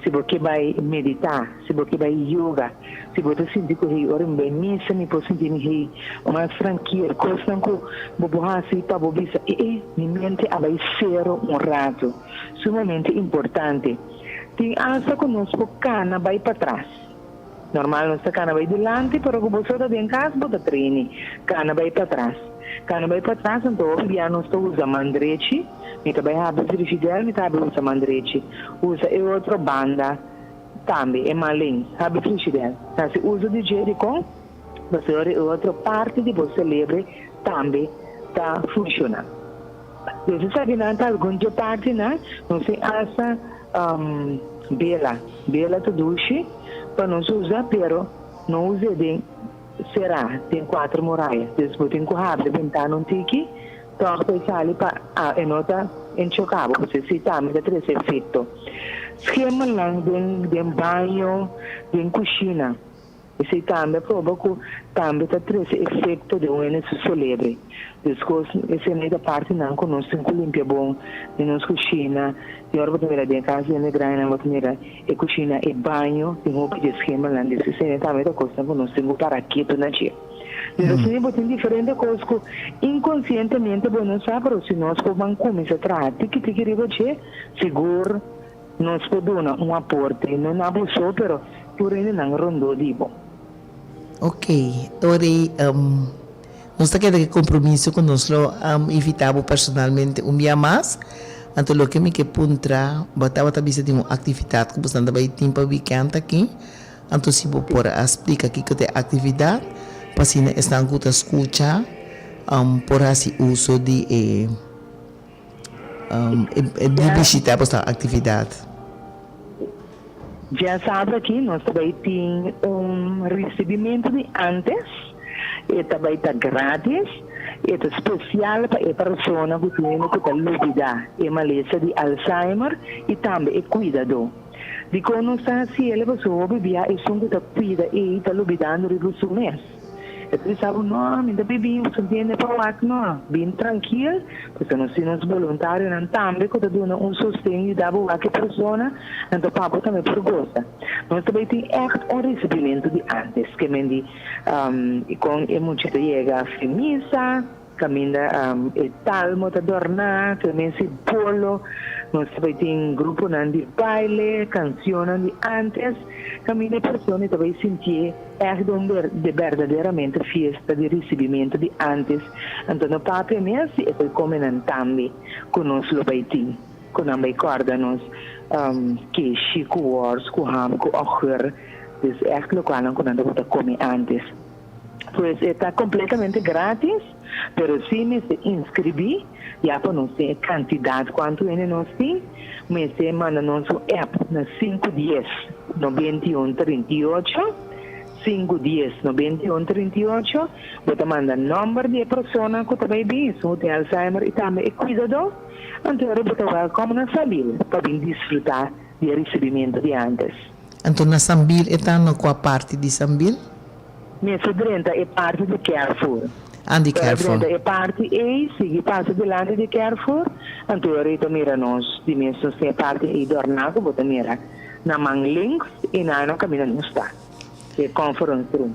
si bo ke bai meditá, si bo ke bai yoga, si bo ta sinti ku hey ora mi bai misa mi por sinti mi hey mas trankil. Kosnan ku bo por hasi pa bo bisa e e mi mente a bai sero un ratu. Sumamente importante. Tin asta ku nos por kana bai patras. Normal nos ta kana bai dilanti, pero ku boso ta den kas bo ta treni kana bai patras. Kana bai patras anto hopi bia nos ta usa man drechi, mi ta bai habri frigidèr mi ta habri usa man drechi, usa e otro banda tambe, e man links, habri frigidèr. Hasi uso di dje dikon? Pasobra e otro parti di bo selebre tambe ta funshoná. Nos a sabi nan ta algun dje partinan, nos tin asta bela. Bela ta dushi pa nos usa, pero no us'é den será, den kuater muraya. Dus bo tin ku habri bentana un tiki, tòg pa e sali pa e no ta enchoká bo, pasobra esei tambe ta trese efekto. Schemelnan den den baño, den kushina. Esei tambe a proba ku tambe ta trese efekto den un hende su selebre. Deskos esei no ta partinan ku nos tin ku limpia bon den nos kushina. Tin ora bo ta mira den kas di hende grandinan bo ta mira e kushina, e baño tin hopi di e schemelnan. Des esei tambe ta kosnan ku nos tin ku para ketu na dje. Des asina bo tin diferente kos ku inkonsientemente bo no sa pero si nos por ban kuminsá traha tiki tiki riba dje sigur Nos por duna un aporte, no na bo so, pero tur hendenan rondó di bo. Ok, ora ei nos ta keda ku e kompromiso ku nos lo invitá bo personalmente un bia mas. Anto loke mi ke puntra, bo tabata bisa di un aktividat ku boso ta bai tin pa wikènt aki. Anto si bo por a splika kiko ta e aktividat, pa asina esnan ku ta skucha por hasi uso di e. E di bishita boso actividad. Djasabra aki nos ta bai tin un ricibimentu di antes. E ta bai ta gratis. E ta special pa e persona cu tin hende cu ta lubida e malesa di Alzheimer y tambe e cuidador. Dicon nos ta haci el? Pasobra hopi bia esun cu ta cuida ey ta lubidando riba su mes. E ta bisa bo, No, mi ta bibi, bo ta ntende pa wak? No, bin trankil, pasobra nos tin nos boluntarionan tambe ku ta duna un sosten yuda bo wak e persona, anto pa bo tambe por gosa. Nos ta bai tin ègt un risibimentu di ántes, ke men di kon e mucha ta yega fin misa, Kaminda e talmo ta dòrná, ta mester bolo. Nos ta bai tin gruponan di baile, kansionnan di ántes. Kaminda e persona ta bai sintié ègt un de berdaderamente fiesta di risibimentu di ántes. Anto no papia mes di e koi komenan tambe ku nos lo bai tin, ku nan bai kòrda nos keshi ku wòrs, ku ham, ku ògùr. Dus ègt lokualnan ku nan tabata kome ántes. Pues e ta completamente gratis, pero si mester inscribi, ya pa nos tin e cantidad cuanto hende nos tin, mester manda nos un app na sinku dies 91 38, sinku dies 91 38, bo ta manda nomber di e persona cu ta bay bin, esun cu tin Alzheimer y tambe e cuidador, anto ora bo ta welcome na Sabil pa bin disfruta di e ricibimento di antes. Anto na Sambil e ta na cua parti di Sambil? Mester drenta e parti di Carrefour. Ah, di Ora Carrefour. drenta e parti ei, sigui pasa dilanti di Carrefour, anto ora ei ta mira nos di mes nos tin e parti ei dorná ku bo ta mira na man links i na nan kaminda nos ta, e conference room.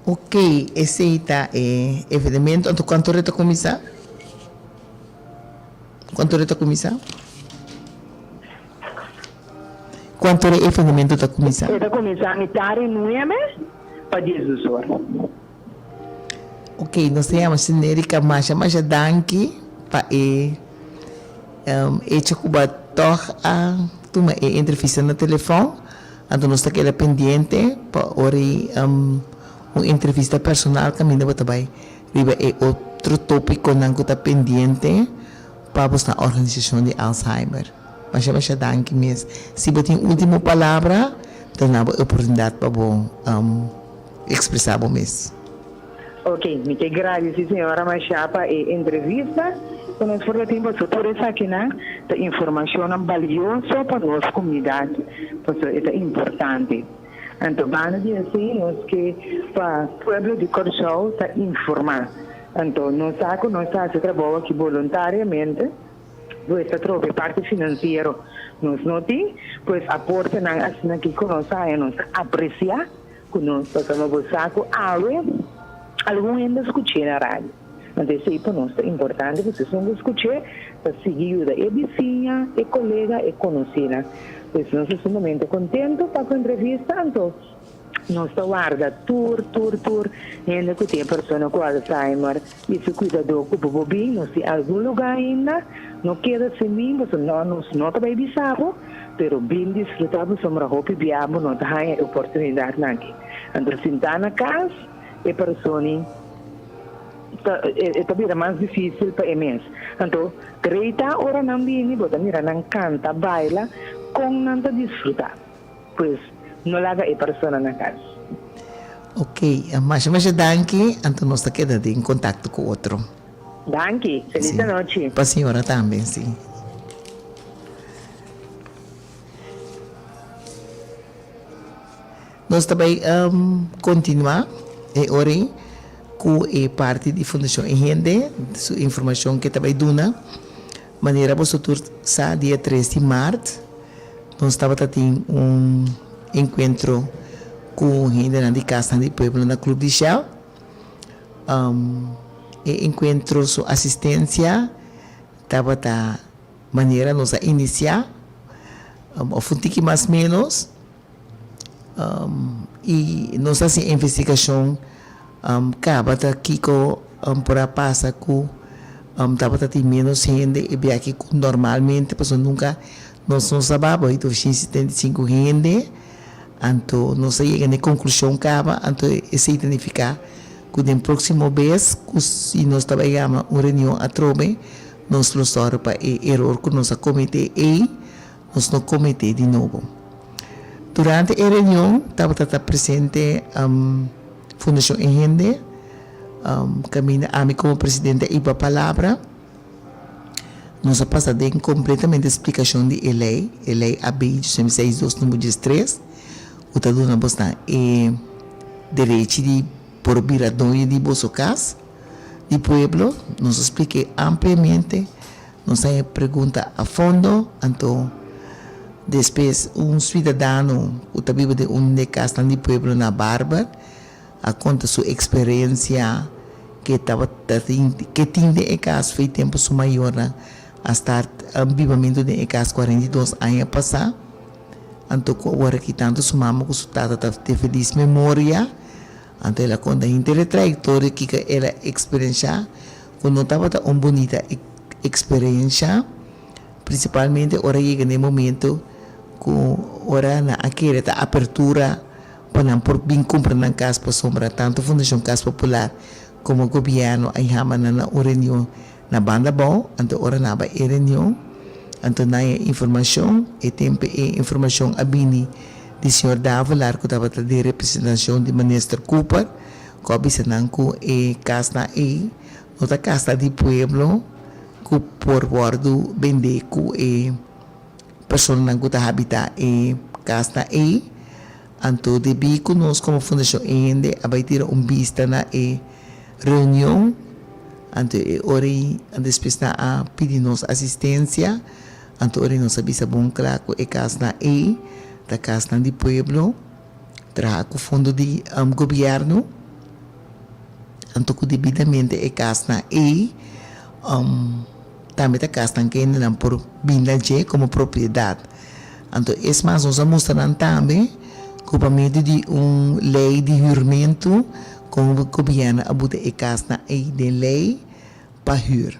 Ok, esei ta e evenemento. Anto kuantu ora e ta kuminsá? Kuantu ora e ta kuminsá? Kuantu ora e evenemento ta kuminsá? E ta kuminsá mitar di nuebe pa diesdos or. Ok, nos ta yama Senerika masha masha danki pa e echo ku bo a tòg a tuma e entrevista na telefòn. Anto nos ta keda pendiente pa ora e un entrevista personal kaminda bo ta bai riba e otro tópikonan ku ta pendiente pa bo sta organisashon di Alzheimer. Masha masha danki mes. Si bo tin ultimo palabra, ta na bo e oportunidat pa bo ekspresá bo mes. Ok, mi ke gradisi señora masha pa e entrevista ku nos por ta tin pasobra tur esakinan ta informashonnan balioso pa nos komunidat pasobra e ta importante. Anto banda di esei nos ke pa pueblo di Kòrsou ta informá. Anto nos sa ku nos ta hasi trabou aki boluntariamente, pues ta trobe parti finansiero nos no tin, pues aportenan asina aki ku nos haña nos ta apresiá ku nos pasobra bo sa ku awe algun hende a skuch'é na radio. Anto esei pa nos ta importante pasobra esun ku skuch'é ta sigui yuda e bisiña, e kolega, e konosínan. Pues nos ta sumamente kontento pa ku entrevista anto nos ta warda tur tur tur hende ku tin e persona ku Alzheimer i su kuidadó ku bo bo bin nos tin algun lugá ainda no keda sin bin pasobra no nos no ta bai bisa bo pero bin disfrutá pasobra hopi bia bo no ta haña e oportunidatnan aki anto sintá na kas e persona ta e ta bira mas difícil pa e mes. Anto, greita ora nan bini, bo ta mira nan canta, baila, con nan ta disfruta. Pues, no laga e persona na cas. Ok, masha masha danki, anto nos ta keda den contacto cu otro. Danki, feliz anochi. Pa señora tambe, si. Nos ta bai kontinuá e ora ei ku e parti di Fundashon E Hende su informashon ke ta bai duna. Manera boso tur sa dia tres di mart nos tabata tin un enkuentro ku hendenan di Kasnan di Pueblo na Club di Shell. E enkuentro su asistensia tabata manera nos a inisiá òf un tiki mas ménos. I nos a hasi investigashon kaba ta kiko por a pasa ku tabata tin ménos hende e biaha ku normalmente pasobra nunka nos no sa baba i 275 hende anto nos a yega na e konklushon kaba anto esei ta nifiká ku den próksimo bes ku si nos ta bai yama un reunion atrobe nos lo sòru pa e eror ku nos a kometé ei Nos no comete di nobo. Durante e reunion tabata ta presente Fundacion E Hende, caminda ami como presidente a iba palabra. Nos a pasa den completamente splicacion di e ley, e ley AB 262 number 13, cu ta duna bosnan e derechi di por bira doño di boso cas di pueblo. Nos a splica ampliamente. Nos a e pregunta a fondo, anto despues un suidadano ku ta biba den un di e kasnan di pueblo na Barber a konta su eksperensia ke tabata tin ke tin den e kas for e tempu su mayornan a start bibamentu den e kas 42 aña pasá, anto ku awor aki tantu su mama ku su tata ta den felis memoria. Anto el a konta henter e trayektoria kiko el a eksperenshá ku no tabata un bunita eksperensha, prinsipalmente ora yega na e momento ku ora nan a kere ta apertura pa nan por bin kumpra nan kas pasobra tantu Fundashon Kas Popular komo gobièrnu a yama nan na un reunion na banda abou, anto ora nan a bai e reunion anto nan e informashon, e tempu e informashon a bini di señor Davelaar ku tabata den representashon di minister Cooper ku a bisa nan ku e kasnan ei no ta kasnan di pueblo ku por wòrdu bendé ku e personanan ku ta habitá e kasnan ei. Anto debí ku nos komo Fundashon E Hende a bai tira un bista na e reunion, anto e ora ei despues nan a pidi nos asistensia, anto ora ei nos a bisa bon kla ku e kasnan ei ta kasnan di pueblo, traha ku fondo di gobièrnu, anto ku debidamente e kasnan ei Tambe ta kasnan ku hendenan por bin na dje komo propiedat. Anto es mas nos a mustra nan tambe ku pa medio di un lei di hürmentu kon gobièrnu a buta e kasnan ei den lei pa hür.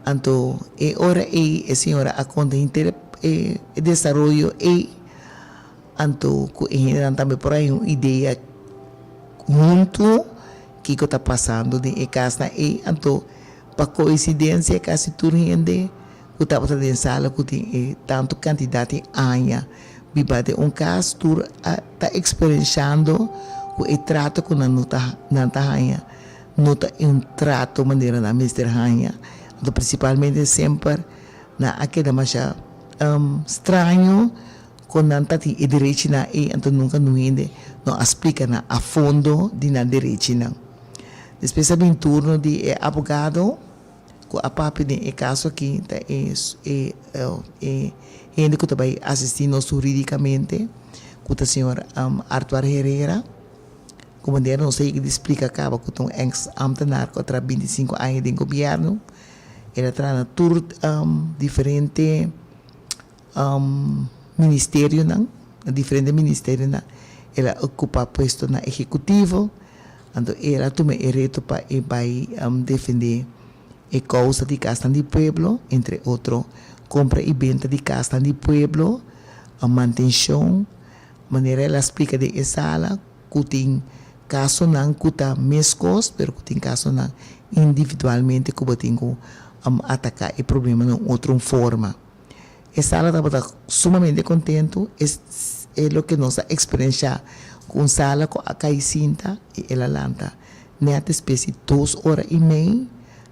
Anto e ora ei e señora a konta henter e desaroyo ei anto ku e hendenan tambe por haña un idea huntu kiko ta pasando den e kasnan ei. Anto Pa koinsidensia kasi tur hende ku tabata den sala ku tin e tantu kantidat di aña biba den un kas tur a ta eksperenshando ku e trato ku nan no ta nan ta haña no ta un trato manera nan mester haña. Anto prinsipalmente semper nan a keda masha straño kon nan ta tin e derechinan ei anto nunka nun hende no a splika nan a fondo di nan derechinan. Despues a bin turno di e abogado ku a papia den e kaso aki ta e e e hende ku ta bai asistí nos hurídikamente ku ta señor Artuar Herrera. Ku manera nos a yega di splika kaba ku ta un eks ámtenar ku a traha bintisinko aña den gobièrnu. El a traha na tur diferente ministerionan, na diferente ministerionan el a okupá puestonan ehekutivo. Anto el a tuma e reto pa e bai defendé e kousa di kasnan di pueblo, entre otro kompra i benta di kasnan di pueblo, mantenshon, manera el a splika den e sala ku tin kasonan ku ta meskos pero ku tin kasonan individualmente ku bo tin ku ataká e problema na un otro forma. E sala tabata sumamente kontentu, e loke nos a eksperenshá ku un sala ku a kai sinta i el a lanta nèt despues di dos ora i mei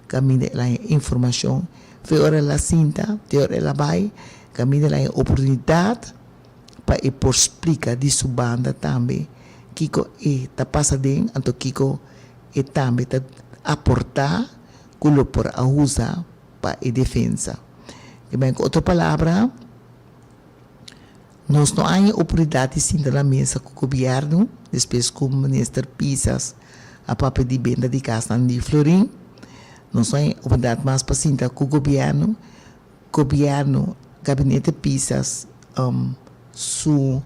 kaminda el a haña informashon, fe ora el a sinta te ora el a bai kaminda el a haña oportunidat pa e por splika di su banda tambe kiko e ta pasa den anto kiko e tambe ta aportá ku lo por a usa pa e defensa. I men ku otro palabra, nos no haña oportunidat di sinta na mesa ku gobièrnu despues ku Minister Pisas a papia di benta di kasnan di Florin. Nos no haña oportunidat mas pa sinta ku gobièrnu. Gobièrnu, Gabinete Pisas, su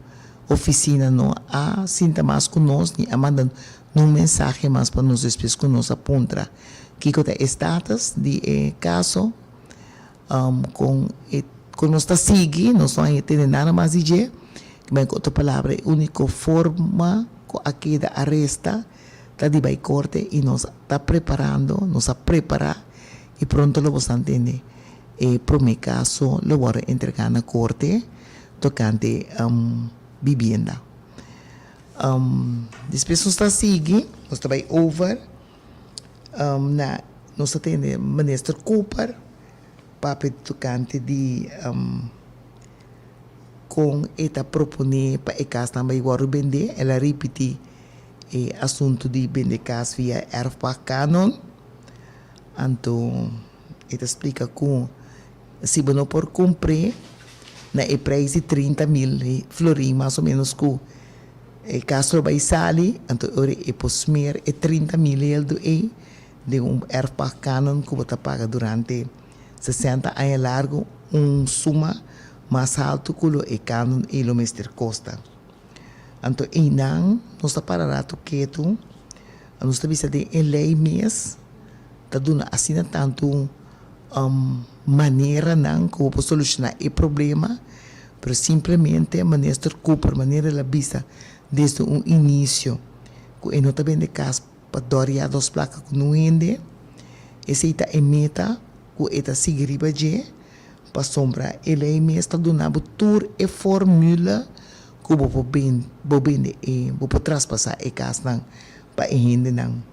oficina no a sinta mas cu nos ni a manda nun mensahe mas pa nos despues cu nos a puntra kico ta e status di e caso, con e con nos ta sigui, nos no a tende nada mas di dje. Cu otro palabra e unico forma cu a keda aresta ta di bay corte y nos ta preparando, nos a prepara y pronto lo boso a tende e prome caso lo worde entrega na corte tocante bibienda. Despues nos ta sigui, nos ta bay over na, nos ta tende Minister Cooper papia tocante di con e ta propone pa e casnan bay worde bende. El a ripiti e asunto di bende cas via erfpachtcanon. Anto e ta splika ku si bo no por kumpr'é na e preis di 30 mil florin mas o ménos ku e kas lo bai sali, anto e ora e por smer e 30 mil heldu ei den un erfpachtkanon ku bo ta paga durante 60 aña largu un suma mas haltu ku lo e kanon ei lo mester kosta. Anto einan nos ta para ratu ketu, nos ta bisa den e lei mes ta duna asina tantu maneranan ku bo por solushoná e problema, pero simplemente Minister Cooper manera el a bisa desde un inisio ku e no ta bende kas pa dòria dos plaka ku nun hende, esei ta e meta ku e ta sigui riba dje. Pasobra e lei mes ta duna bo tur e formula ku bo por bin bo bende e bo por traspasá e kasnan pa e hendenan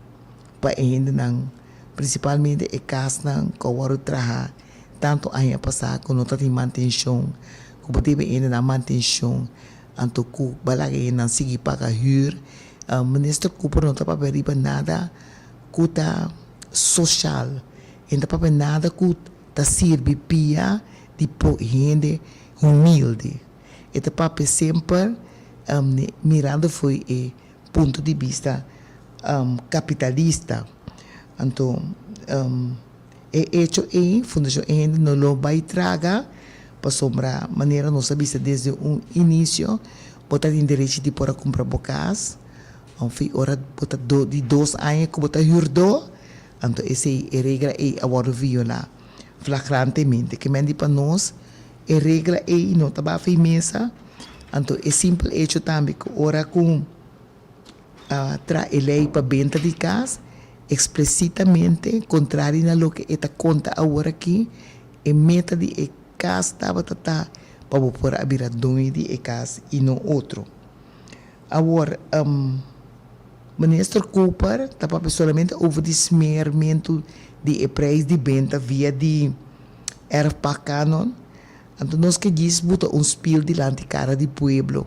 pa e hendenan prinsipalmente e kasnan ku a wòrdu traha tantu aña pasá ku no ta tin mantenshon ku bo debe e hendenan mantenshon anto ku bo a laga e hendenan sigui paga hür. Minister Cooper no ta papia riba nada ku ta soshal e no ta papia nada ku ta sirbi pia di po hende humilde. E ta papia semper mirando fo'i e punto di bista kapitalista. Anto e echo ei Fundashon E Hende no lo bai traga pasobra manera nos a bisa desde un inisio bo ta tin derechi di por a kumpra bo kas òf ora bo ta di dos aña ku bo ta hürdó. Anto esei, e regla ei a wòrdu violá flagrantemente. Ke men di pa nos, e regla ei no ta bafa e mesa. Anto e simpel echo tambe ku ora ku a traha e lei pa benta di kas, eksplesitamente, kontrari na loke e ta konta awor aki, E meta di e kas tabata ta pa bo por a bira doño di e kas i no otro. Awor, Minister Cooper ta papia solamente over di smeermentu di e prijs di benta via di erfpachtkanon. Anto nos ke djis buta un spiel dilanti kara di pueblo.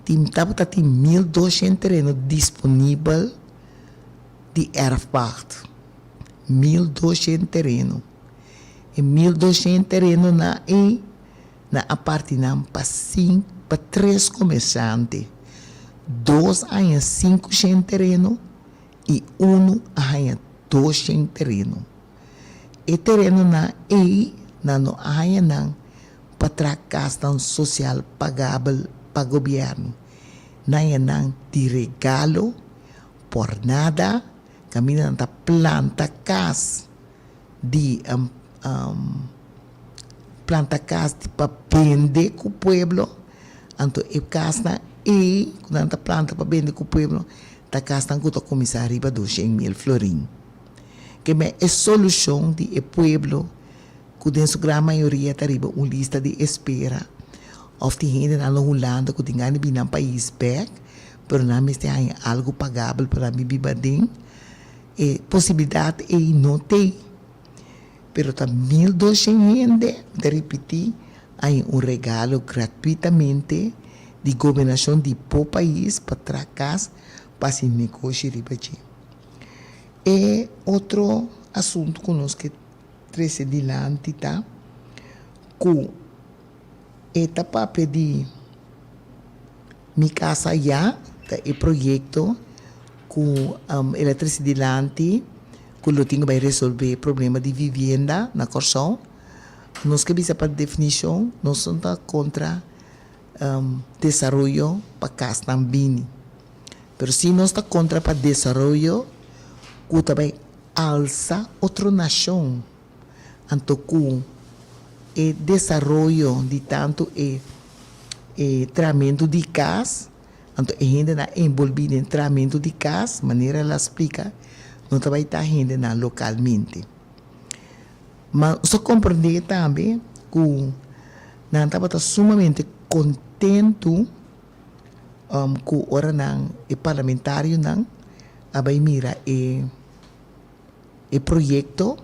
Tin tabata tin 1200 tereno disponibel di erfpacht. 1200 tereno. E 1200 terenonan ei nan a parti nan pa sin pa tres komersiante. Dos a haña 500 tereno i unu a haña 200 tereno. E terenonan ei nan no a haña nan pa traha kasnan sosial pagabel pa gobièrnu. Nan haña nan di regalo por nada kaminda nan ta planta kas di planta kas pa bende ku pueblo, anto e kasnan ei ku nan ta planta pa bende ku pueblo ta kasnan ku ta kuminsá riba 200.000 florin. Keme e solushon di e pueblo ku den su gran mayoria ta riba un lista di espera òf tin hendenan na Hulanda ku tin gana di bini nan pais bèk pero nan mester haña algu pagabel pa nan biba aden, e posibilidat ei no t'ei. Pero ta 1200 hende, mi ta ripití, haña un regalo gratuitamente di gobernashon di bo pais pa traha kas pa hasi negoshi riba dje. E otro asuntu ku nos ke trese dilanti ta ku e ta papia di Mi Casa Ya, ta e proyekto ku el a trese dilanti ku lo tin ku bai resolve problema di vivienda na Kòrsou. Nos ke bisa pa definishon nos no ta kontra desaroyo pa kasnan bini, pero si nos ta kontra pa desaroyo ku ta bai alsa otro nashon. Anto ku e desaroyo di tantu e e trahamentu di kas, anto e hendenan enbolbí den trahamentu di kas, manera el a splika, no ta bai ta hendenan lokalmente. Ma nos ta komprendé tambe ku nan tabata sumamente kontentu ku ora nan e parlamentarionan a bai mira e. E proyekto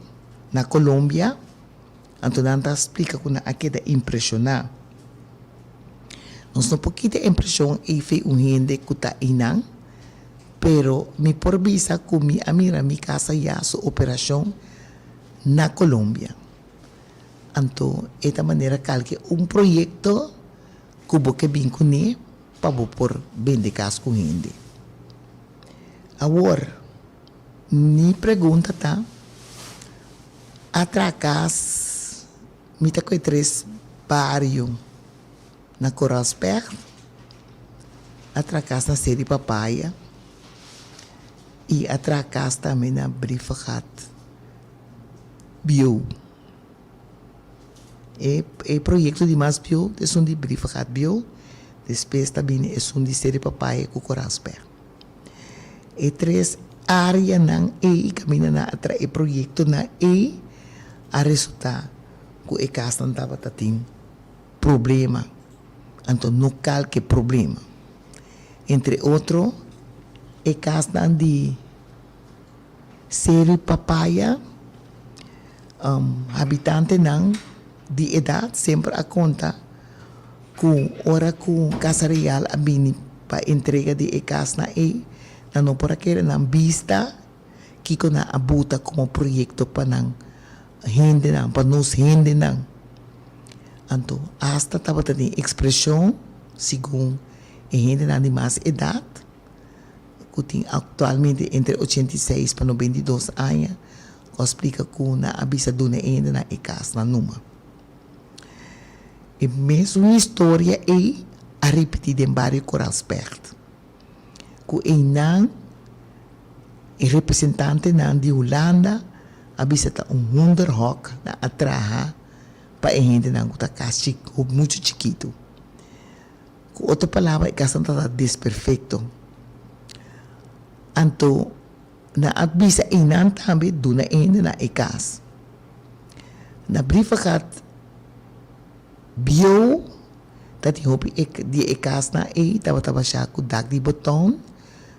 na Colombia, anto nan ta splika ku nan a keda impreshoná. Nos no por kita e impreshon ei fe un hende ku ta einan, pero mi por bisa ku mi a mira mi kasa ya su operashon na Colombia. Anto e ta manera kalke un proyekto ku bo ke bin kuné pa bo por bende kas ku hende. Awor. Mi pregunta ta, a traha kas mi ta koe tres bario na Koralsberg, a traha kas na Seri Papaya i a traha kas tambe na Brievengat Bieu. E e proyekto di mas bieu ta esun di Brievengat Bieu, despues ta bini esun di Seri Papaya ku Koralsberg. E tres áreanan ei kaminda nan a traha e proyektonan ei a resultá ku e kasnan tabata tin problema, anto no kalke problema. Entre otro e kasnan di Seri Papaya, habitantenan di edat semper a konta ku ora ku Casa Real a bini pa entrega di e kasnan ei, nan no por a kere nan bista kiko nan a buta komo proyekto pa nan hendenan, pa nos hendenan. Anto asta tabata den ekspreshon segun e hendenan di mas edat ku tin aktualmente entre 86 pa 92 aña ku a splika ku nan a bisa duna e hendenan e kasnan numa. E mesun historia ei a ripití den bario Koralspecht, ku einan e representantenan di Hulanda a bisa ta un hoenderhok nan a traha pa e hendenan ku ta kas muchu chikitu. Ku otro palabra e kasnan tabata desperfekto. Anto nan a bisa einan tambe duna e hendenan e kas. Na Brievengat bieu ta tin hopi e di e kasnan ei tabata bashá ku dak di boton,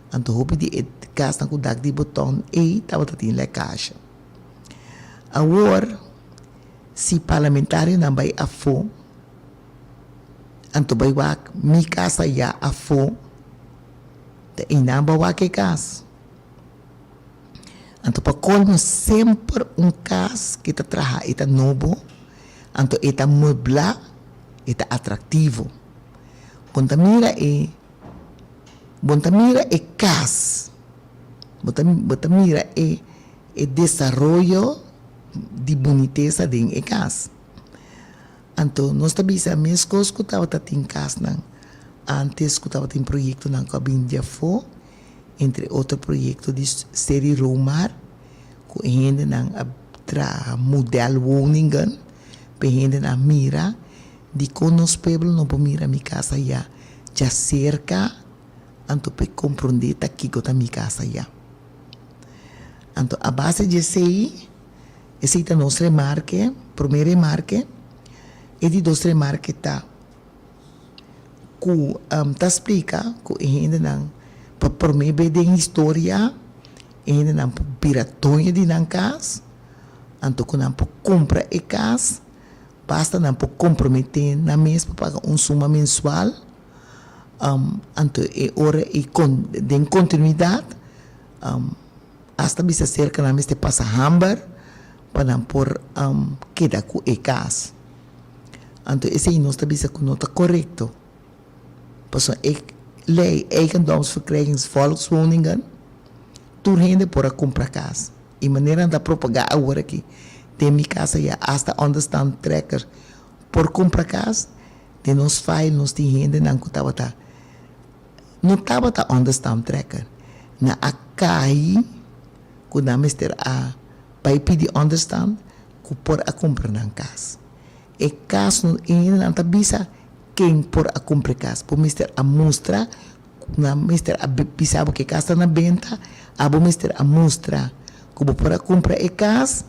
anto hopi di e kasnan ku dak di boton ei tabata tin lèkashe. Awor si parlamentarionan bai afó anto bai wak mi kas ayá afó ta einan bo a wak e kas. Anto pa colmo semper un cas ki ta traha e ta nobo, anto e ta muebla, e ta atractivo. Bon ta mira e, bon ta mira e cas, bo ta bo ta mira e e desaroyo di bunitesa den e cas. Anto nos ta bisa mescos cu tabata tin casnan antes cu tabatin proyectonan cu a bini di afo, entre otro proyekto di Seri Romar ku e hendenan a traha modelwoningen pa e hendenan mira dikon nos pueblo no por mira mi kas aya djaserka anto pa e komprondé ta kiko ta mi kas aya. Anto a base di esei, esei ta nos remarke, promé remarke, e di dos remarke ta. Ku ta splika ku e hendenan pa promé be den historia e hendenan por bira doño di nan kas, anto ku nan por kumpra e kas, basta nan por komprometé nan mes pa paga un suma mensual, anto e ora ei den kontinuidat asta bisa serka nan mester pasa hamber pa nan por keda ku e kas. Anto esei nos ta bisa ku no ta korekto, pasobra e lei Eigendomsverkrijgings Volkswoningen tur hende por a kumpra kas i manera nan ta propagá awor aki den mi kas aya asta onderstandtrekker por kumpra kas, den nos file nos tin hendenan ku tabata no tabata onderstandtrekker nan a kai ku nan mester a bai pidi onderstand ku por a kumpra nan kas. E kas no e hendenan ta bisa ken por a kumpra e kas. Bo mester a mustra ku nan mester a bisa bo ku e kas ta na benta, abo mester a mustra ku bo por a kumpra e kas,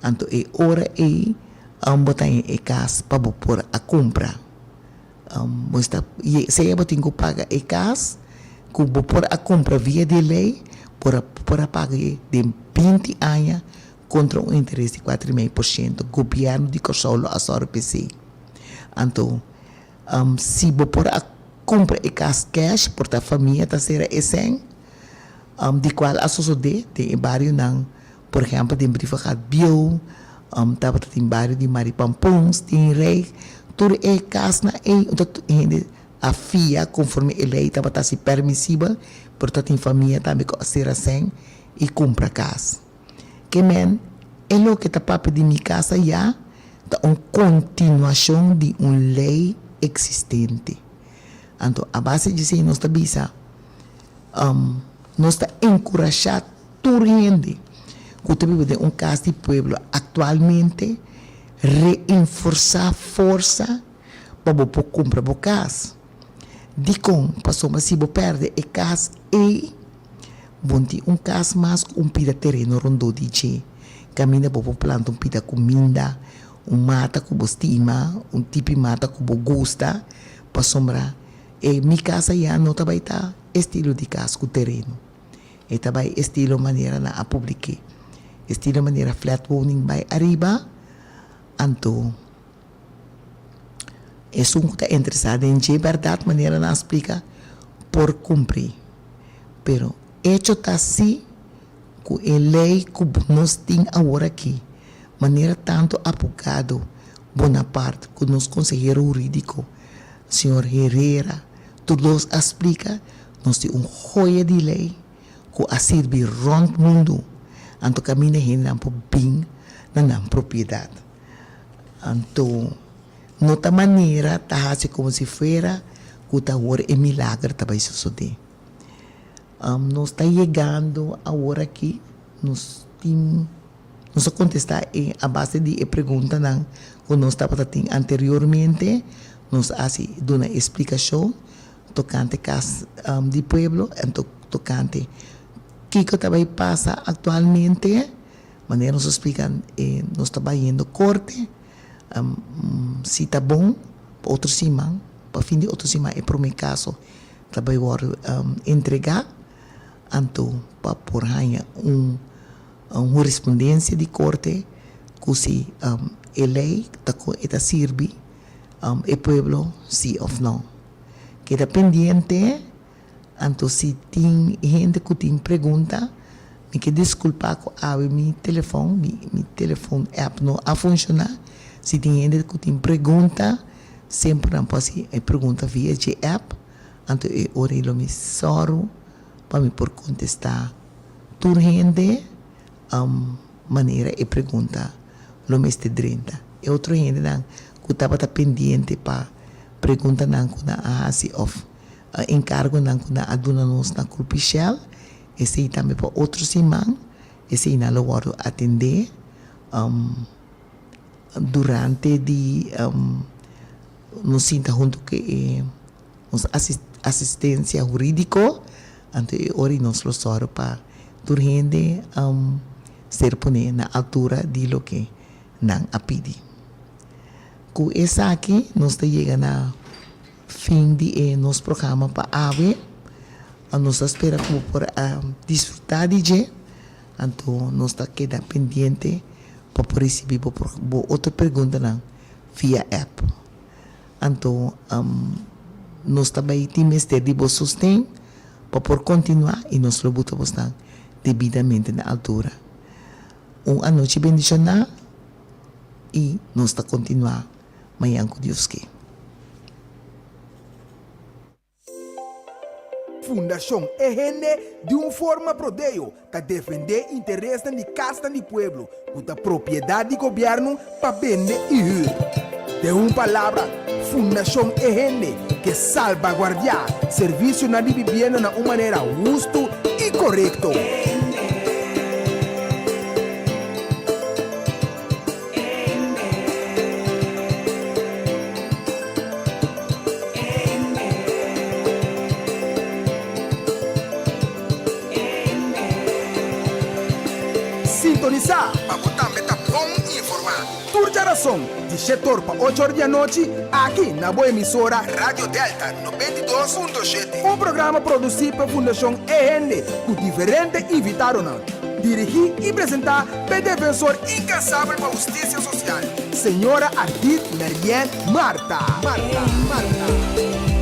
anto e ora ei bo ta haña e kas pa bo por a kumpra. Bo sta sea bo tin ku paga e kas ku bo por a kumpra via di lei, por a por a paga e den binti aña kontra un interes di kuater i mei por shento. Gobièrnu di Kòrsou lo a sòru p'esei. Anto si bo por a kumpra e kas kèsh por ta famia ta sera e sèn di kual a sosodé den e barionan por ehèmpel den Brievengat Bieu tabata tin bario di Maripampoen, Steenrijk, tur e kasnan ei unda hende a fia konforme e lei tabata hasi permisibel pero ta tin famia tambe ku a sera sèn i kumpra kas. Ke men e loke ta papia di mi kas ayá ta un kontinuashon di un lei eksistente. Anto a base di esei nos ta bisa, nos ta enkurashá tur hende ku ta biba den un kas di pueblo aktualmente reinforsá forsa pa bo por kumpra bo kas. Dikon? Pasobra si bo pèrdè e kas ei, bo no tin un kas mas ku un pida tereno rondó di dje, kaminda bo por planta un pida kuminda, un mata ku bo stima, un tipi mata ku bo gusta, pasobra e mi kas ayá no ta bai ta estilo di kas ku tereno. E ta bai estilo manera nan a publik'é, estilo manera flatwoning bai ariba, anto. Esun ku ta interesá den dje bèrdat manera nan a splika por kumpli. Pero echo ta si ku e lei ku nos tin awor aki, manera tantu abogado Bonaparte ku nos konsehero hurídiko señor Herrera tur dos a splika, nos tin un hoya di lei ku a sirbi rònt mundu anto kaminda hendenan por bin na nan propiedat. Anto no ta manera ta hasi komo si fuera ku ta awor e milager ta bai sosodé. Nos ta yegando awor aki, nos tin, nos a kontestá e a base di e preguntanan ku nos tabata tin anteriormente, nos a hasi duna e splikashon tokante kas di pueblo, anto tokante kiko ta bai pasa aktualmente. Manera nos a splika e nos ta bayendo korte si ta bon pa otro siman pa fin di otro siman e prome kaso ta bai wòrdu entregá anto pa por haña un hurespondensia di korte ku si e lei ta e ta sirbi e pueblo si òf no. Keda pendiente. Anto si tin hende ku tin pregunta, mi ke diskulpá ku awe mi telefòn, mi mi telefòn app no a funshoná. Si tin hende ku tin pregunta, semper nan por hasi e pregunta via dje app, anto e ora ei lo mi sòru pa mi por kontestá tur hende manera e pregunta lo mester drenta. E otro hendenan ku tabata pendiente pa preguntanan ku nan a hasi òf Enkargonan ku nan a duna nos na Grupo Shell, esei tambe pa otro siman, eseinan lo wòrdu atendé durante di nos sinta huntu ku e nos asistensia hurídiko, anto e ora ei nos lo sòru pa tur hende ser pone na altura di loke nan a pidi. Ku esaki nos ta yega na Fin di e nos programa pa awe. Nos ta spera ku bo por a disfrutá di dje. Anto nos ta keda pendiente pa por risibí bo bo otro preguntanan via app. Anto nos ta bai tin mester di bo sosten pa por kontinuá i nos lo buta bosnan debidamente na altura. Un anochi bendishoná i nos ta kontinuá. Mañan ku Dios ke. Fundashon E Hende di un forma prodeo ta defendé interesnan di kasnan di pueblo ku ta propiedat di gobièrnu pa bende i hür. Den un palabra, Fundashon E Hende ke salbaguardiá servisionan di bibienda na un manera hustu i korekto. Sintonisá pa bo tambe ta bon informá. Tur djarason, di shetor pa ocho or di anochi, aki na bo emisora Radio Delta 92.7. Un programa produsí pa Fundashon E Hende ku diferente invitadonan. Dirigí i presentá p'e defensor inkansabel pa hustisia sosial, señora Ardith Marienne Martha. Martha. Martha.